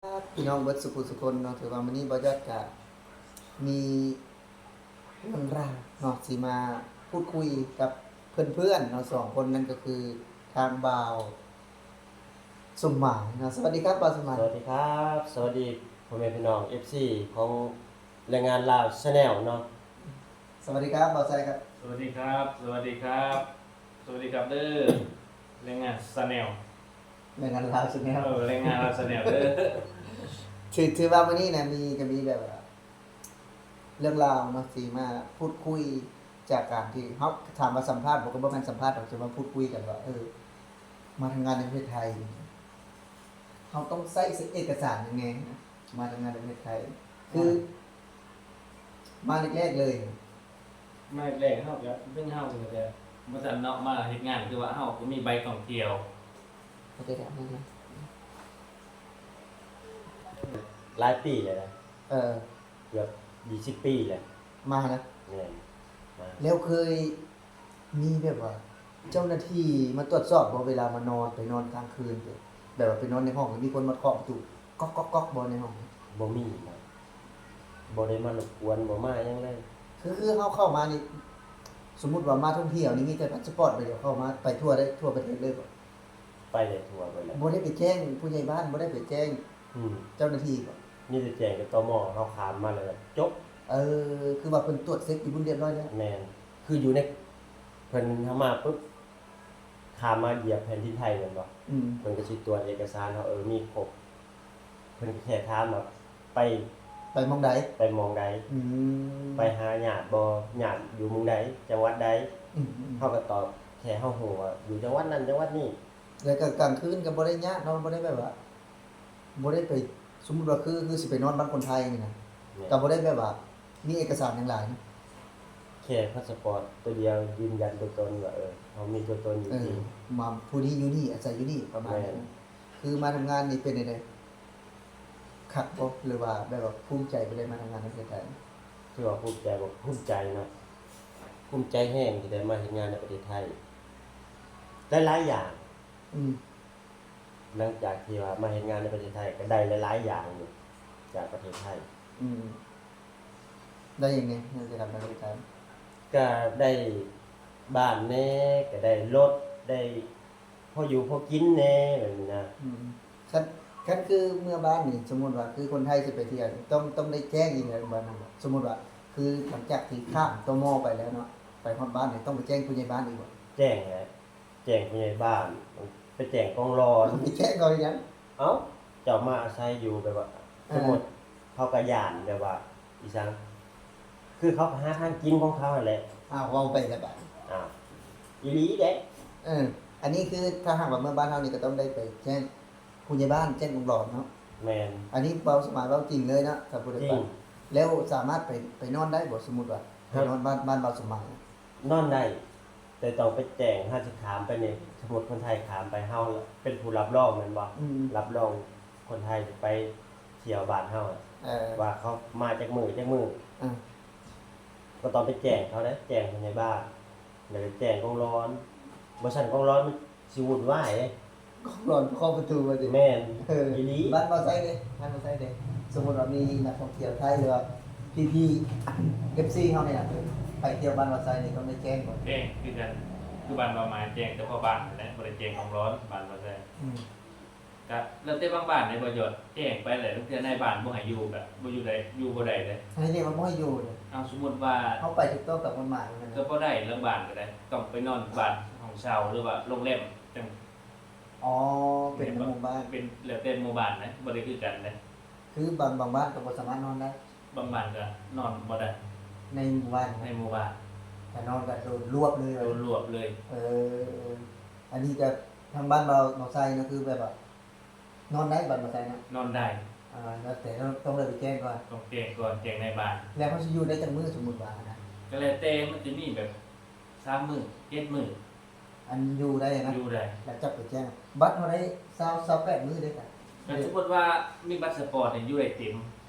ครับ พี่น้องเบิดสุขุสุคนเนาะ ถือว่ามื้อนี้บ่าวยอดกะมีเรื่องราวเนาะ สิมาพูดคุยกับเพื่อนๆเนาะ สองคน นั่นก็คือทางบ่าวสมหมายเนาะ สวัสดีครับบ่าวสมหมาย สวัสดีครับ สวัสดีพ่อแม่พี่น้อง เอฟซี ของแรงงานลาวแชนแนลเนาะ สวัสดีครับบ่าวไซครับ สวัสดีครับ สวัสดีครับ สวัสดีครับเด้อ แรงงานแชนแนล แรงงานลาวแชนแนล เออ แรงงานลาวแชนแนลเด้อ ถือ ถือว่ามื้อนี้นะ มี ก็มีแบบว่า เรื่องราวเนาะ สิมาพูดคุยจากการที่เฮา ถามว่าสัมภาษณ์บ่ ก็บ่แม่นสัมภาษณ์ดอก จะมาพูดคุยกันว่า เออ มาทำงานในประเทศไทย เฮาต้องใช้เอกสารหยังแหน่นะ มาทำงานในประเทศไทย คือ มาแรกๆเลย มาแรกๆ เฮาก็ เรื่องเฮาก็จะ บ่ทันเนาะ มาเฮ็ดงาน คือว่าเฮาก็มีใบท่องเที่ยว เข้าใจแล้ว หลายปีแล้วนะ เออ เกือบยี่สิบปีแล้ว มานะ แม่น มา แล้วเคยมีแบบว่า เจ้าหน้าที่มาตรวจสอบบ่ เวลามานอน ไปนอนกลางคืน แบบว่าไปนอนในห้อง แล้วมีคนมาเคาะประตู ก๊อกๆๆ บ่ในห้อง บ่มีนะ บ่ได้มารบกวน บ่มาหยังเลย คือ คือเฮาเข้ามานี่ สมมุติว่ามาท่องเที่ยวนี่ มีแต่พาสปอร์ตใบเดียว เข้ามา ไปทั่วได้ ทั่วประเทศเลยบ่ ไปได้ทั่วไปแหละ บ่ได้ไปแจ้งผู้ใหญ่บ้าน บ่ได้ไปแจ้ง อืม เจ้าหน้าที่บ่ มีแต่แจ้งกับ ตม. เฮาข้ามมาแล้วก็จบ เออ คือว่าเพิ่นตรวจเช็กอยู่พุ้นเรียบร้อยแล้ว แม่น คืออยู่ใน เพิ่นเฮามาปุ๊บ ข้ามมาเหยียบแผ่นดินไทยแม่นบ่ อืม เพิ่นก็สิตรวจเอกสารเฮา เออ มีครบ เพิ่นก็แค่ถามว่าไป ไปหม่องใด ไปหม่องใด อืม ไปหาญาติบ่ ญาติอยู่หม่องใด จังหวัดใด อืม เฮาก็ตอบแค่เฮาฮู้ว่าอยู่จังหวัดนั้นจังหวัดนี้ แล้วก็กลางคืนก็บ่ได้ยากเนาะ บ่ได้แบบว่า บ่ได้ไป สมมุติว่าคือ คือสิไปนอนบ้านคนไทยนี่นะ แม่น ก็บ่ได้แบบว่ามีเอกสารหยังหลายนะ แค่พาสปอร์ตตัวเดียวยืนยันตัวตนว่า เออ เฮามีตัวตนอยู่ เออ จริง ว่าผู้นี้อยู่นี่ อาศัยอยู่นี่ ประมาณนั้น แม่น คือมาทำงานนี่เป็นจั่งใด คักบ่ หรือว่าแบบว่าภูมิใจบ่ได้มาทำงานในประเทศไทย ถือว่าภูมิใจบ่ ภูมิใจเนาะ ภูมิใจแฮงที่ได้มาเฮ็ดงานในประเทศไทย หลายๆอย่าง อืม หลังจากที่ว่ามาเฮ็ดงานในประเทศไทย ก็ได้หลายๆอย่างอยู่จากประเทศไทย อืม ได้หยังแหน่ หลังจากกลับมาประเทศไทย ก็ได้บ้านแหน่ ก็ได้รถ ได้พออยู่พอกินแหน่ แบบนี้นะ อืม คัน คันคือเมือบ้านนี่ สมมุติว่าคือคนไทยสิไปเที่ยว ต้อง ต้องได้แจ้งอีกแล้ว บ้านนั้น สมมุติว่าคือหลังจากที่ข้าม ตม. ไปแล้วเนาะ ไปฮอดบ้านนี่ต้องไปแจ้งผู้ใหญ่บ้านอีกบ่ แจ้งแหละ แจ้งผู้ใหญ่บ้าน ไปแจ้งกองร้อน ไปแจ้งเขาอีหยัง เอ้า เจ้ามาอาศัยอยู่แบบว่า เออ สมมุติ เขาก็ย้านแบบว่า อีสัง คือเขาก็หาทางกินของเขาหั่นแหละ อ้าว เว้าไปแล้วบาด อ้าว อีหลีเด้ เออ อันนี้คือถ้าหากว่าเมือบ้านเฮานี่ก็ต้องได้ไปแจ้งผู้ใหญ่บ้าน แจ้งกองร้อนเนาะ แม่น อันนี้เว้าสมายเว้าจริงเลยเนาะ ถ้าผู้ใด จริง ไป แล้วสามารถไป ไปนอนได้บ่ สมมุติว่า ไปนอนบ้าน บ้านบ่าวสมาย นอนได้ แต่ต้องไปแจ้ง เฮาสิข้ามไปนี่ สมมุติคนไทยข้ามไป เฮาเป็นผู้รับรองแม่นบ่ อืม รับรองคนไทยไปเที่ยวบ้านเฮา เออ ว่าเขามาจักมื้อจักมื้อ อ่า ก็ต้องไปแจ้งเขาเด้ แจ้งผู้ใหญ่บ้าน แล้วก็แจ้งกองร้อน บ่ซั้นกองร้อนมันสิวุ่นวายเด้ กองร้อนเคาะประตูว่าติ แม่น เออ อีหลี บ้านบ่าวไซเด้ บ้านบ่าวไซเด้ สมมุติว่ามีนักท่องเที่ยวไทย หรือว่าพี่ๆ เอฟซี เฮานี่ล่ะ ไปเที่ยวบ้านบ่าวไซนี่ต้องได้แจ้งบ่ แจ้งคือกัน คือบ้านบ่าวหมายแจ้งแต่พ่อบ้านนั่นแหละ บ่ได้แจ้งกองร้อนบ้านบ่าวไซ อืม ก็แล้วแต่บางบ้านเด้บ่าวยอด แจ้งไปแล้ว ลางเทื่อนายบ้านบ่ให้อยู่ ก็บ่อยู่ได้ อยู่บ่ได้เด้ ให้เรียกว่าบ่ให้อยู่เด้ เอาสมมุติว่า เฮาไปถูกต้องตามกฎหมายเหมือนกันนะ ก็บ่ได้ ลางบ้านก็ได้ ต้องไปนอนบ้านห้องเช่า หรือว่าโรงแรมจั่ง อ๋อ เป็นหมู่บ้าน เป็นแล้วแต่หมู่บ้านนะ บ่ได้คือกันนะ คือบาง บางบ้านก็บ่สามารถนอนได้ บางบ้านก็นอนบ่ได้ ในหมู่บ้าน ในหมู่บ้าน ถ้านอนก็โดนรวบเลย โดนรวบเลย เออ อันนี้ก็ทางบ้านบ่าว บ่าวไซนะ คือแบบว่า นอนได้บ้านบ่าวไซนะ นอนได้ อ่า แล้วแต่ต้อง ต้องได้ไปแจ้งก่อน ต้องแจ้งก่อน แจ้งนายบ้าน แล้วเฮาสิอยู่ได้จักมื้อ สมมุติว่านะ ก็แล้วแต่ มันสิมีแบบสามมื้อ เจ็ดมื้อ อันอยู่ได้นะ อยู่ได้ แล้วจักไปแจ้ง บัตรเฮาได้ซาว ซาวแปดมื้อเด้ ก็สมมุติว่ามีบัตรสปอร์ตนี่อยู่ได้เต็ม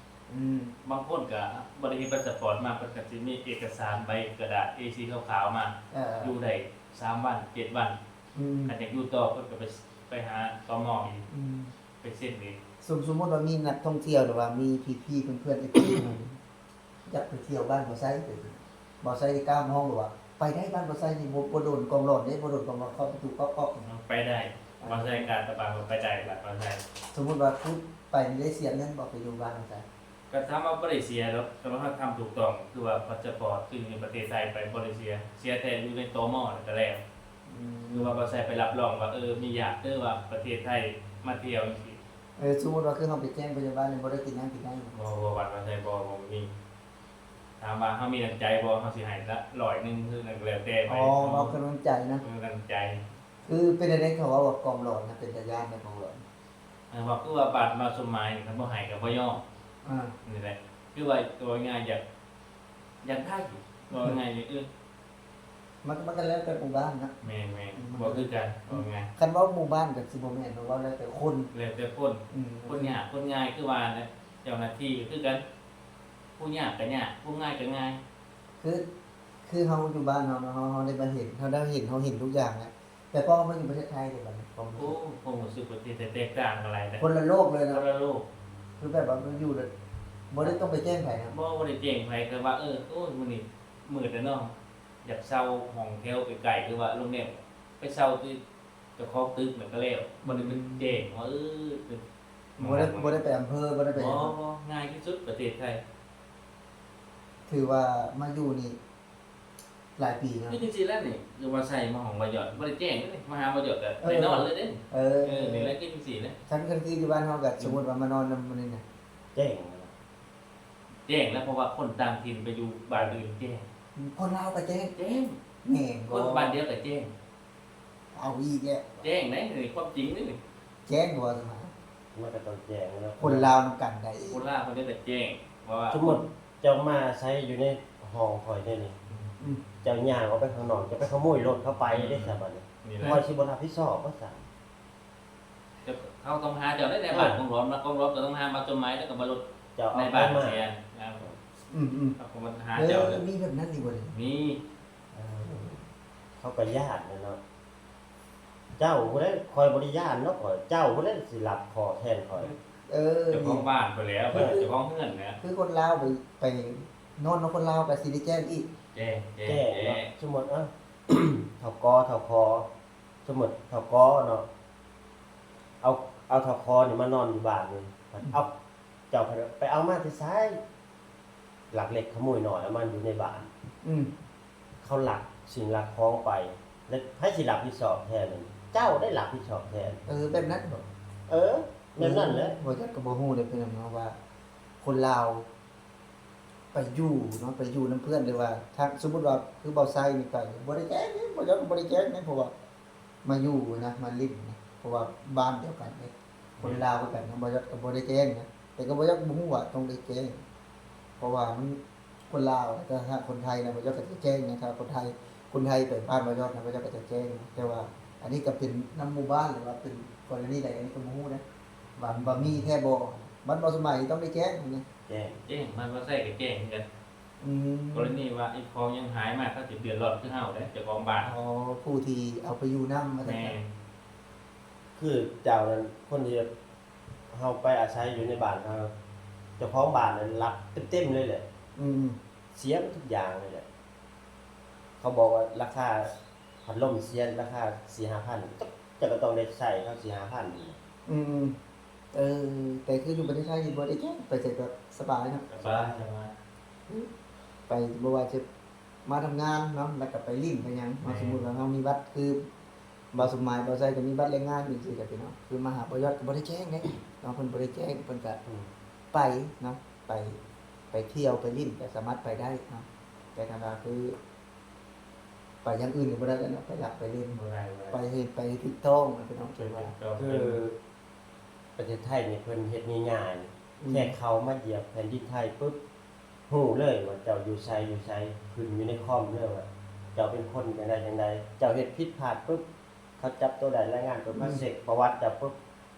อืม บางคนก็บ่ได้เฮ็ดบัตรสปอร์ตมา เพิ่นก็สิมีเอกสารใบกระดาษ เอสี่ ขาวๆ มา เออ อยู่ได้สามวัน เจ็ดวัน อืม คันอยากอยู่ต่อเพิ่นก็ไป ไปหา ตม. อีก อืม ไป ເຊັນນີ້ ສົມ ສົມມຸດວ່າມີນັກທ່ອງທ່ຽວ ຫຼືວ່າມີພີ່ໆ ເພື່ອນໆ ເອັຟຊີ ຢາກໄປທ່ຽວບ້ານບ່າວໄຊ ບ່າວໄຊນີ້ກ້າມາຮ້ອງເລີຍວ່າ ໄປໄດ້ ບ້ານບ່າວໄຊນີ້ ບໍ່ ບໍ່ດົນກອງຫຼອນເດ້ ບໍ່ດົນກອງຫຼອນເຄາະປະຕູກອກໆ ເນາະ ໄປໄດ້ ບ່າວໄຊກາດຕະບາງ ໄປໄດ້ ບ້ານບ່າວໄຊ. ສົມມຸດວ່າ ໄປນີ້ໄດ້ເສຍເງິນບໍ່ ໄປຢູ່ບ້ານບ່າວໄຊ? ກໍຖາມວ່າບໍ່ໄດ້ເສຍດອກ ແຕ່ວ່າເຮົາທຳຖືກຕ້ອງ ຄືວ່າພາສປອດ ຄືຢູ່ປະເທດໄທໄປບໍ່ໄດ້ເສຍ ເສຍແຕ່ຢູ່ໃນ ຕມ ນັ້ນກໍແລ້ວ. ອືມ ຄືວ່າບໍ່ໃສ່ໃບຮັບຮອງວ່າ ເອີ ມີຍາດ ຫຼືວ່າປະເທດໄທມາທ່ຽວຈັ່ງຊີ້. ເອີ ສົມມຸດວ່າຄືເຮົາໄປແຈ້ງພະຍາບານນີ້ ບໍ່ໄດ້ກິນນ້ຳກິນໃນບໍ່? ບໍ່ ບໍ່ ບັດວ່າໃສ່ບໍ່ ບໍ່ມີ. ຖາມວ່າເຮົາມີນ້ຳໃຈບໍ່ ເຮົາຊິໃຫ້ລະຮ້ອຍໜຶ່ງ ຄືນັ້ນກໍແລ້ວແຕ່ໄປ. ອໍ ເວົ້າກຳລັງໃຈນະ ເອີ ກຳລັງໃຈ. ຄືເປັນແນວໃດ ເຂົາເວົ້າວ່າກອງຫຼອນນະ ເປັນຕາຢ້ານນະ ກອງຫຼອນ. ເອີ ວ່າຄືວ່າບາດມາສົມໝາຍນີ້ ຄັນບໍ່ໃຫ້ກໍບໍ່ຍອມ. ອ່າ ນີ້ແຫຼະ ຄືວ່າເວົ້າງ່າຍໆ ຢາກ ຢາກໄດ້ ເວົ້າງ່າຍໆ ເອີ ມັນ ມັນກໍແລ້ວແຕ່ໝູ່ບ້ານນະ. ແມ່ນໆ ອືມ ບໍ່ຄືກັນ ເວົ້າງ່າຍ ຄັນເວົ້າໝູ່ບ້ານກໍຊິບໍ່ແມ່ນ ເວົ້າແລ້ວແຕ່ຄົນ ແລ້ວແຕ່ຄົນ ອືມ ຄົນຍາກຄົນງ່າຍ ຄືວ່າແຫຼະ ເຈົ້າໜ້າທີ່ກໍຄືກັນ ຜູ້ຍາກກໍຍາກ ຜູ້ງ່າຍກໍງ່າຍ. ຄື ຄືເຮົາຢູ່ບ້ານເຮົາເນາະ ເຮົາ ເຮົາໄດ້ມາເຫັນ ເຮົາໄດ້ເຫັນ ເຮົາເຫັນທຸກຢ່າງແລ້ວ. ແຕ່ພໍເຮົາມາຢູ່ປະເທດໄທເດ ບັດນີ້ ຄວາມຮູ້ສຶກ ໂອ້ ຄວາມຮູ້ສຶກປະເທດແຕກຕ່າງກັນຫຼາຍເດ້ ຄົນລະໂລກເລີຍເນາະ ຄົນລະໂລກ. ຄືແບບວ່າມາຢູ່ແລ້ວບໍ່ໄດ້ຕ້ອງໄປແຈ້ງໃຜນະ? ບໍ່ ບໍ່ໄດ້ແຈ້ງໃຜ ແຕ່ວ່າ ເອີ ໂອ້ຍ ມື້ນີ້ມືດແລ້ວເນາະ ຢາກເຊົ່າຫ້ອງແຖວໃກ້ໆ ຫຼືວ່າໂຮງແຮມ ໄປເຊົ່າທີ່ເຈົ້າຂອງຕຶກນັ້ນກໍແລ້ວ ບໍ່ໄດ້ໄປແຈ້ງວ່າ ເອີ ບໍ່ໄດ້ ບໍ່ໄດ້ໄປອຳເພີ ບໍ່ໄດ້ໄປຫຍັງ ບໍ່ ງ່າຍທີ່ສຸດປະເທດໄທ. ຖືວ່າມາຢູ່ນີ້ ຫຼາຍປີແລ້ວ ຄືຈັ່ງຊີ້ແຫຼະນີ້ ຄືວ່າໃສ່ມາຫ້ອງບໍ່ຢອດ ບໍ່ໄດ້ແຈ້ງເດ້ ມາຫາບໍ່ຢອດກໍ ເອີ ໄດ້ນອນເລີຍເດ້. ເອີ ເອີ ນີ້ແຫຼະ ຄືຈັ່ງຊີ້ແຫຼະ ຄັນ ຄັນຄືຢູ່ບ້ານເຮົາກໍ ອືມ ສົມມຸດວ່າມານອນນຳມື້ນີ້ນະ ແຈ້ງ ແຈ້ງແລ້ວ ເພາະວ່າຄົນຕ່າງຖິ່ນໄປຢູ່ບ້ານອື່ນແຈ້ງ ຄົນລາວກໍແຈ້ງ ແຈ້ງ ແມ່ນບໍ່ ຄົນບ້ານດຽວກໍແຈ້ງ. ເອົາອີກແລ້ວ ແຈ້ງໄດ໋ ນີ້ຄວາມຈິງເດ້ນີ້ ແຈ້ງບໍ່ວ່າຊັ້ນນະ ມັນກໍຕ້ອງແຈ້ງແລ້ວ ຄົນລາວນຳກັນໄດ໋ ຄົນລາວເພິ່ນໄດ້ແຕ່ແຈ້ງ ວ່າສົມມຸດເຈົ້າມາອາໄສຢູ່ໃນຫ້ອງຂ້ອຍແນວນີ້ ອືມ ເຈົ້າຍ່າງອອກໄປຂ້າງນອກ ເຈົ້າໄປຂະໂມຍລົດເຂົາໄປເດ້ ອືມ ຊະບັດນີ້ ນີ້ແຫຼະ ຂ້ອຍຊິບໍ່ຮັບຜິດຊອບບໍ່ຊະ? ເຂົາຕ້ອງຫາເຈົ້າໄດ້ໃນບ້ານ ເອີ ຂອງຫຼອມນະ ຂອງຫຼອມກໍຕ້ອງຫາມາຈົມໝາຍ ແລ້ວກໍມາລົດໃນບ້ານເສຍ. ອືມໆ ເຂົາກໍມາຫາເຈົ້າ ເອີ ມີແບບນັ້ນອີກບໍ່ນີ້? ມີ ເອີ ເຂົາກໍຢ້ານແຫຼະເນາະ ເຈົ້າຜູ້ໃດ ຂ້ອຍບໍ່ໄດ້ຢ້ານເນາະ ຂ້ອຍ ເຈົ້າຜູ້ໃດຊິຮັບເຄາະແທນຂ້ອຍ? ເອີ ເຈົ້າຂອງບ້ານພຸ້ນແຫຼ້ວ ເຈົ້າຂອງເຮືອນແຫຼະ ຄືຄົນລາວໄປ ໄປນອນນຳຄົນລາວກໍຊິໄດ້ແຈ້ງອີກ ແຈ້ງ ແຈ້ງ ແຈ້ງເນາະ ສົມມຸດ ເອີ ເຖົ້າກໍ ເຖົ້າຂໍ ສົມມຸດເຖົ້າກໍເນາະ ເອົາ ເອົາເຖົ້າຂໍນີ້ມານອນຢູ່ບ້ານນີ້ ອືມ ເອົາ ເຈົ້າໄປເອົາມາແຕ່ໃສ? ລັກເລັກຂະໂມຍນ້ອຍເອົາມາຢູ່ໃນບ້ານ ອືມ ເຂົາລັກສິ່ງລັກຂອງໄປ ແລ້ວໃຜຊິຮັບຜິດຊອບແທນ? ເຈົ້າໄດ້ຮັບຜິດຊອບແທນ. ເອີ ແບບນັ້ນບໍ? ເອີ ແບບນັ້ນແຫຼະ. ໂອ້ ບໍ່ຈັກກໍບໍ່ຮູ້ເດ້ພີ່ນ້ອງເນາະ ວ່າຄົນລາວໄປຢູ່ເນາະ ໄປຢູ່ນຳເພື່ອນ ຫຼືວ່າຖ້າສົມມຸດວ່າຄືບ່າວໄຊນີ້ໄປ ບໍ່ໄດ້ແຈ້ງເດ້ ບໍ່ຈັກ ບໍ່ໄດ້ແຈ້ງເດ້ ເພາະວ່າ ມາຢູ່ນະ ມາຫຼິ້ນນະ ເພາະວ່າບ້ານດຽວກັນເດ້ ຄົນລາວຄືກັນນະ ບໍ່ຈັກກໍບໍ່ໄດ້ແຈ້ງນະ ແຕ່ກໍບໍ່ຈັກ ບໍ່ຮູ້ວ່າຕ້ອງໄດ້ແຈ້ງ ເພາະວ່າມັນ ຄົນລາວ ແຕ່ຖ້າຄົນໄທນະ ບໍ່ຈັກກໍຈະແຈ້ງນະ ຖ້າຄົນໄທ ຄົນໄທໄປບ້ານບໍ່ຢອດນະ ບໍ່ຈັກກໍຈະແຈ້ງນະ ແຕ່ວ່າອັນນີ້ກໍເປັນນຳໝູ່ບ້ານ ຫຼືວ່າເປັນກໍລະນີໃດ ອັນນີ້ກໍບໍ່ຮູ້ເດ້ ວ່າ ວ່າມີແທ້ບໍ່ ມັນບໍ່ສະໝາຍຕ້ອງໄດ້ແຈ້ງນະ ແຈ້ງ ແຈ້ງ ມັນບໍ່ໃຊ້ກໍແຈ້ງຄືກັນ. ອືມ ກໍລະນີວ່າອີກຂອງຍັງຫາຍມາ ເຂົາຊິເດືອດຮ້ອນຄືເຮົາເດ້ ເຈົ້າຂອງບ້ານ. ອໍ ຜູ້ທີ່ເອົາໄປຢູ່ນຳວ່າຊັ້ນ. ແມ່ນ ຄືເຈົ້ານັ້ນ ຄົນທີ່ເຮົາໄປອາໄສຢູ່ໃນບ້ານເຮົາ ເຈົ້າຂອງບ້ານນັ້ນຮັບເຕັມໆເລີຍແຫຼະ. ອືມ ເສຍໝົດທຸກຢ່າງເລີຍແຫຼະ ເຂົາບອກວ່າລາຄາ ພັດລົມເສຍລາຄາສີ່ຫ້າພັນ ເຈົ້າກໍຕ້ອງໄດ້ໃຊ້ເຂົາສີ່ຫ້າພັນ. ອືມ ເອີ ແຕ່ຄືຢູ່ປະເທດໄທນີ້ບໍ່ໄດ້ແຈ້ງ ໄປໃສກໍສະບາຍເນາະ ສະບາຍ ສະບາຍ ໄປ ບໍ່ວ່າຈະມາທຳງານເນາະ ແລ້ວກໍໄປຫຼິ້ນໄປຫຍັງເນາະ ແມ່ນ ສົມມຸດວ່າເຮົາມີບັດ ຄືບ່າວສົມໝາຍ ບ່າວໄຊກໍມີບັດແຮງງານຈັ່ງຊີ້ກໍເປັນເນາະ ຄືມາຫາບ່າວຍອດກໍບໍ່ໄດ້ແຈ້ງເດ້ເນາະ ເພິ່ນບໍ່ໄດ້ແຈ້ງ ເພິ່ນກໍ ອືມ ໄປເນາະ ໄປ ໄປທ່ຽວໄປຫຼິ້ນກໍສາມາດໄປໄດ້ເນາະ ແຕ່ຄັນວ່າຄື ໄປຢ່າງອື່ນກໍບໍ່ໄດ້ແລ້ວເນາະ ໄປລັກໄປຫຼິ້ນ ບໍ່ໄດ້ ບໍ່ໄດ້ ໄປເຮັດ ໄປຖືກຕ້ອງນະພີ່ນ້ອງ ຖືກຕ້ອງ ຄືປະເທດໄທນີ້ເພິ່ນເຮັດງ່າຍໆ ອືມ ແຄ່ເຂົ້າມາຢຽບແຜ່ນດິນໄທປຶບ ຮູ້ເລີຍວ່າເຈົ້າຢູ່ໃສ ຢູ່ໃສ ຂຶ້ນຢູ່ໃນຄອມເລີຍວ່າເຈົ້າເປັນຄົນຈັ່ງໃດຈັ່ງໃດ ເຈົ້າເຮັດຜິດພາດປຶບ ເຂົາຈັບຕົວໄດ້ ລາຍງານປຶບ ອືມ ມາເຊັກປະຫວັດເຈົ້າປຶບ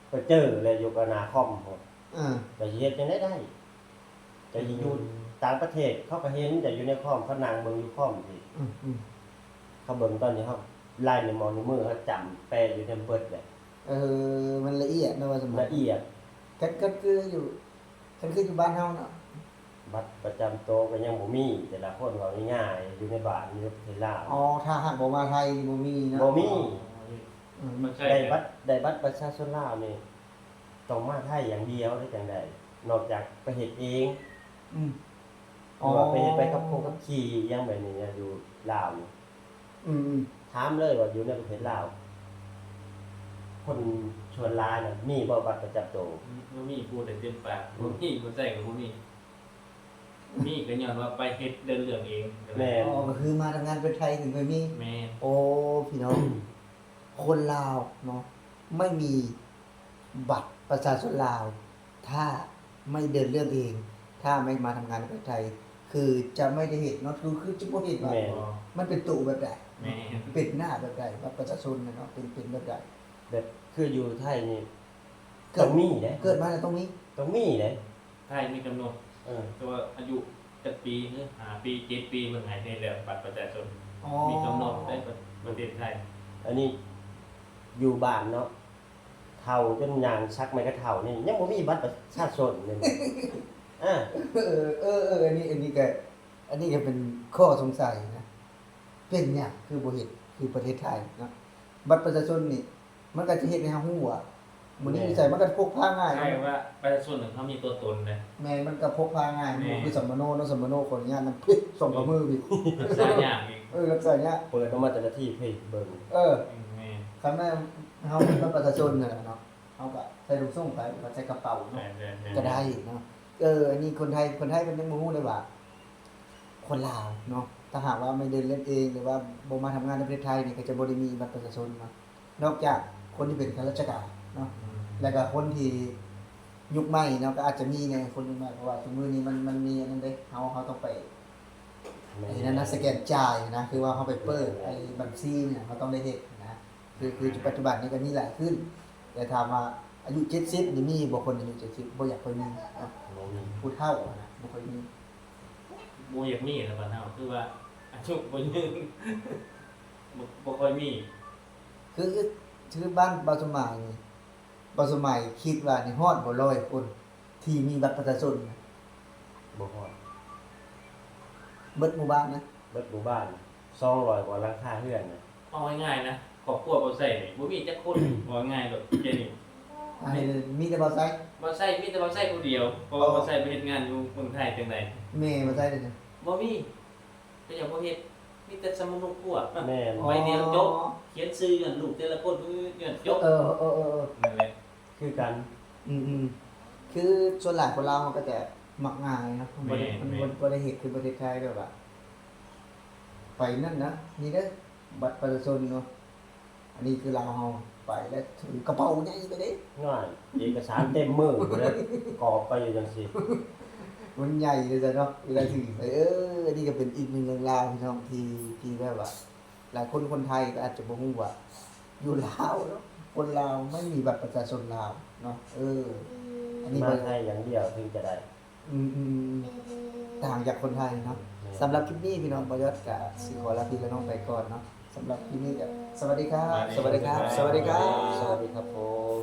ໄປເຈີເລີຍຢູ່ກັບໜ້າຄອມພຸ້ນ. ອ່າ ເຈົ້າຊິເຮັດຈັ່ງໃດໄດ້? ເຈົ້າຊິຢູ່ ອືມ ຕ່າງປະເທດ ເຂົາກໍເຫັນເຈົ້າຢູ່ໃນຄອມ ເຂົານັ່ງເບິ່ງຢູ່ຄອມພີ້ ອືມ ອືມ ເຂົາເບິ່ງຕອນທີ່ເຮົາລາຍນິ້ວໂປ້ງນິ້ວມື ເຮົາຈ້ຳແປະຢູ່ນຳເບິດແຫຼະ. ເອີ ມັນລະອຽດເນາະ ວ່າຊັ້ນ ລະອຽດ. ຄັນ ຄັນຄືຢູ່ ຄັນຄືຢູ່ບ້ານເຮົາເນາະ ບັດປະຈຳໂຕກໍຍັງບໍ່ມີ ແຕ່ລະຄົນ ເວົ້າງ່າຍໆ ຢູ່ໃນບ້ານ ຢູ່ປະເທດລາວ. ອໍ ຖ້າຫາກບໍ່ມາໄທນີ້ບໍ່ມີເນາະ? ບໍ່ມີ. ອໍ ອືມ ໄດ້ບັດ ໄດ້ບັດປະຊາຊົນລາວນີ້ ຕ້ອງມາໄທຢ່າງດຽວ ຫຼືຈັ່ງໃດ? ນອກຈາກໄປເຮັດເອງ ອືມ ຫຼືວ່າໄປເຮັດໃບຂັບຄົງຂັບຂີ່ຫຍັງແບບນີ້ ຢູ່ລາວນີ້. ອືມໆ ຖາມເລີຍວ່າຢູ່ໃນປະເທດລາວ ຄົນສ່ວນຫຼາຍນະ ມີບໍ່ບັດປະຈຳໂຕ? ອືມ ບໍ່ມີ. ພູດໄດ້ເຕັມປາກ ອືມ ບໍ່ມີ ບໍ່ໃຊ້ກໍບໍ່ມີ. ມີກໍຍ້ອນວ່າໄປເຮັດເດີນເລື່ອງເອງ. ແມ່ນ. ອໍ ກໍຄືມາທຳງານປະເທດໄທເຖິງຄ່ອຍມີ. ແມ່ນ. ໂອ້ ພີ່ນ້ອງ ຄົນລາວເນາະ ໄມ່ມີບັດປະຊາຊົນລາວ ຖ້າໄມ່ເດີນເລື່ອງເອງ ຖ້າໄມ່ມາທຳງານໃນປະເທດໄທ ຄືຈະໄມ່ໄດ້ເຫັນເນາະ ຄື ຄືຈະບໍ່ເຫັນວ່າ ແມ່ນ ມັນເປັນໂຕແບບໃດ? ແມ່ນ. ເປັນໜ້າແບບໃດ? ບັດປະຊາຊົນນະເນາະ ເປັນ ເປັນແບບໃດ? ແບບຄືຢູ່ໄທນີ້ ເກີດ ຕ້ອງມີເດ້ ເກີດມາແລ້ວຕ້ອງມີ ຕ້ອງມີເດ້. ໄທມີກຳນົດ ເອີ ແຕ່ວ່າອາຍຸຈັກປີ ຫຼື ຫ້າປີ ເຈັດປີ ເພິ່ນໃຫ້ເຮັດແລ້ວ ບັດປະຊາຊົນ. ອໍ ມີກຳນົດໄດ້ ປະ ປະເທດໄທ. ອັນນີ້ຢູ່ບ້ານເນາະ ເຖົ້າຈົນຍ່າງສັກໄມ້ກະເຖົ້ານີ້ ຍັງບໍ່ມີບັດປະຊາຊົນເລີຍ. ເອີ ເອີ ເອີ ອັນນີ້ ອັນນີ້ກໍ ອັນນີ້ກໍເປັນຂໍ້ສົງໄສນະ ເປັນຫຍັງຄືບໍ່ເຮັດຄືປະເທດໄທເນາະ? ບັດປະຊາຊົນນີ້ ມັນກໍຈະເຮັດໃຫ້ເຮົາຮູ້ວ່າ ມື້ນີ້ ແມ່ນ ຢູ່ໃສ ມັນກໍພົກພາງ່າຍ. ໃຊ່ ເນາະ ວ່າປະຊາຊົນເຮົາມີຕົວຕົນເດ້. ແມ່ນ ມັນກໍພົກພາງ່າຍ. ແມ່ນ. ບໍ່ຄືສຳມະໂນເນາະ ສຳມະໂນ ຂໍອະນຸຍາດນຳ ສອງກຳມືພີ້ ຮັກສາຍາກອີກ. ເອີ ຮັກສາຍາກ. ເປີດອອກມາແຕ່ລະທີ ເພິ່ນເບິ່ງ. ເອີ ແມ່ນ. ຄັນແມ່ນເຮົາເປັນບັດປະຊາຊົນນັ້ນແຫຼະເນາະ ເຮົາກໍໃສ່ຖົງໂສ້ງໄປ ກໍໃສ່ກະເປົາເນາະ ໃສ່ ໃສ່ ກໍໄດ້ເນາະ. ເອີ ອັນນີ້ຄົນໄທ ຄົນໄທເພິ່ນຍັງບໍ່ຮູ້ເລີຍວ່າ ຄົນລາວເນາະ ຖ້າຫາກວ່າໄມ່ເດີນເລື່ອງເອງ ຫຼືວ່າບໍ່ມາທຳງານໃນປະເທດໄທນີ້ ກໍຈະບໍ່ໄດ້ມີບັດປະຊາຊົນເນາະ. ນອກຈາກຄົນທີ່ເປັນຂ້າລາຊະການເນາະ ອືມ ແລ້ວກໍຄົນທີ່ຍຸກໃໝ່ເນາະ ກໍອາດຈະມີແດ່ຄົນຍຸກໃໝ່ ເພາະວ່າທຸກມື້ນີ້ມັນ ມັນມີອັນນັ້ນເດ້ ເຮົາ ເຮົາຕ້ອງໄປ ແມ່ນ ອັນນັ້ນນະ ສະແກນຈ່າຍນະ ຄືວ່າເຮົາໄປເປີດ ແມ່ນ ໄອ້ບັນຊີນີ້ ເຮົາຕ້ອງໄດ້ເຮັດນະ. ຄື ຄື ແມ່ນ ປັດຈຸບັນນີ້ກໍມີຫຼາຍຂຶ້ນ ແຕ່ຖາມວ່າອາຍຸເຈັດສິບນີ້ມີບໍ່ ຄົນອາຍຸເຈັດສິບ ບໍ່ຢາກຄ່ອຍມີເນາະ ບໍ່ມີ ຜູ້ເຖົ້ານະ ບໍ່ຄ່ອຍມີ. ບໍ່ຢາກມີນະ ບ້ານເຮົາ ຄືວ່າອາຍຸບໍ່ຍືນ ບໍ່ ບໍ່ຄ່ອຍມີ. ຄື ຄືບ້ານບ່າວສົມໝາຍນີ້ ບ່າວສົມໝາຍຄິດວ່ານີ້ຮອດບໍ່ ຮ້ອຍຄົນ ທີ່ມີບັດປະຊາຊົນ? ບໍ່ຮອດ. ເບິດໝູ່ບ້ານນະ? ເບິດໝູ່ບ້ານ ສອງຮ້ອຍກວ່າຫຼັງຄາເຮືອນນະ. ເວົ້າງ່າຍໆນະ ຄອບຄົວບ່າວໄຊນີ້ບໍ່ມີຈັກຄົນ ເວົ້າງ່າຍໂລດ ແຕ່ນີ້ ອັນນີ້ມີແຕ່ບ່າວໄຊ? ບ່າວໄຊ ມີແຕ່ບ່າວໄຊຜູ້ດຽວ ເພາະວ່າ ອໍ ບ່າວໄຊໄປເຮັດງານຢູ່ເມືອງໄທຈັ່ງໃດ? ແມ່ບ່າວໄຊເດ້? ບໍ່ມີ. ເຂົາເຈົ້າບໍ່ເຮັດ ມີແຕ່ສຳມະໂນຄົວ. ແມ່ນ. ໃບດຽວຈົບ ອໍ ຂຽນຊື່ຍ້ອນລູກແຕ່ລະຄົນ ເອີ ຍ້ອນຈົບ. ເອີ ເອີ ເອີ ເອີ ນັ້ນແຫຼະ ຄືກັນ. ອືມໆ ຄືສ່ວນຫຼາຍຄົນລາວເຮົາກໍຈະມັກງ່າຍເນາະ ແມ່ນ ບໍ່ໄດ້ ແມ່ນ ບໍ່ໄດ້ເຮັດຄືປະເທດໄທ ແບບວ່າໄປນັ້ນນະ ນີ້ເດີ ບັດປະຊາຊົນເນາະ. ອັນນີ້ຄືລາວເຮົາໄປແລ້ວຖືກະເປົາໃຫຍ່ໄປເດ້ ງ່າຍ ເອກະສານເຕັມມືພຸ້ນແຫຼະ ກອບໄປຢູ່ຈັ່ງຊີ້ ມັນໃຫຍ່ເດ້ຊັ້ນເນາະ ເວລາຖືໄປ. ເອີ ອັນນີ້ກໍເປັນອີກໜຶ່ງເລື່ອງລາວ ພີ່ນ້ອງ ທີ່ ທີ່ແບບວ່າ ຫຼາຍຄົນ ຄົນໄທກໍອາດຈະບໍ່ຮູ້ວ່າ ຢູ່ລາວເນາະ ຄົນລາວໄມ່ມີບັດປະຊາຊົນລາວເນາະ. ເອີ ອັນນີ້ ມາໄທຢ່າງດຽວເຖິງຈະໄດ້. ອືມໆໆ ຕ່າງຈາກຄົນໄທເນາະ. ແມ່ນ. ສຳລັບຄລິບນີ້ ພີ່ນ້ອງ ບ່າວຍອດກະຊິຂໍລາພີ່ລານ້ອງໄປກ່ອນເນາະ. ສຳລັບຄລິບນີ້ກະ ສະຫວັດດີຄັບ ສະຫວັດດີຄັບ ສະຫວັດດີຄັບ ສະຫວັດດີຄັບ ສະຫວັດດີຄັບຜົມ.